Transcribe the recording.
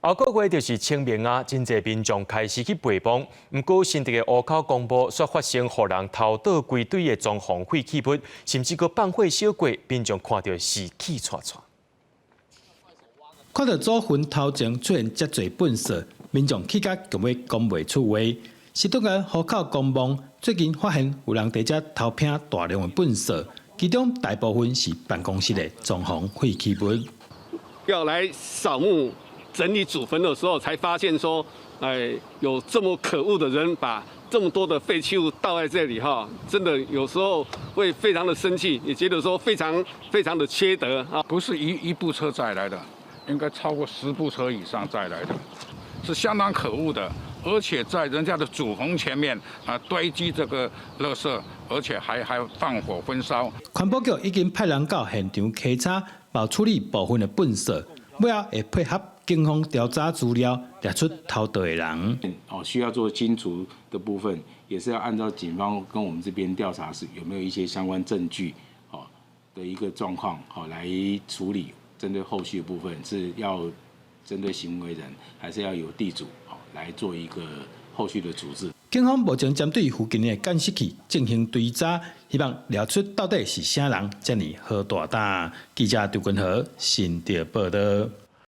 後個月就是清明啊，真濟民眾開始去陪墓。毋過新竹的湖口公墓煞發生予人偷倒規堆的裝潢廢棄物，甚至閣放火燒過，民眾看著是氣掣掣。看著祖墳頭前出現遮濟糞埽，民眾氣甲強欲講袂出話。新竹縣湖口公墓最近發現有人佇遮偷拚大量的糞埽，其中大部分是辦公室的裝潢廢棄物。要來掃墓整理祖墳的時候，才發現說，哎，有這麼可惡的人把這麼多的廢棄物倒在這裡，哈，真的有時候會非常的生氣，也覺得說非常非常的缺德啊！不是一部車載來的，應該超過10部車以上載來的，是相當可惡的。而且在人家的祖墳前面啊堆積這個垃圾，而且還放火焚燒。環保局已經派人到現場稽查，包處理部分的糞埽，尾後會配合警方調查資料，掠出偷盜的人。哦，需要做清除的部分，也是要按照警方跟我們這邊調查是有沒有一些相關證據，哦的一個狀況，好來處理。針對後續的部分，是要針對行為人，還是要由地主哦來做一個後續的處置？警方目前針對附近的監視器進行追查，希望掠出到底是啥人遮爾好大膽。記者張君和新竹報導。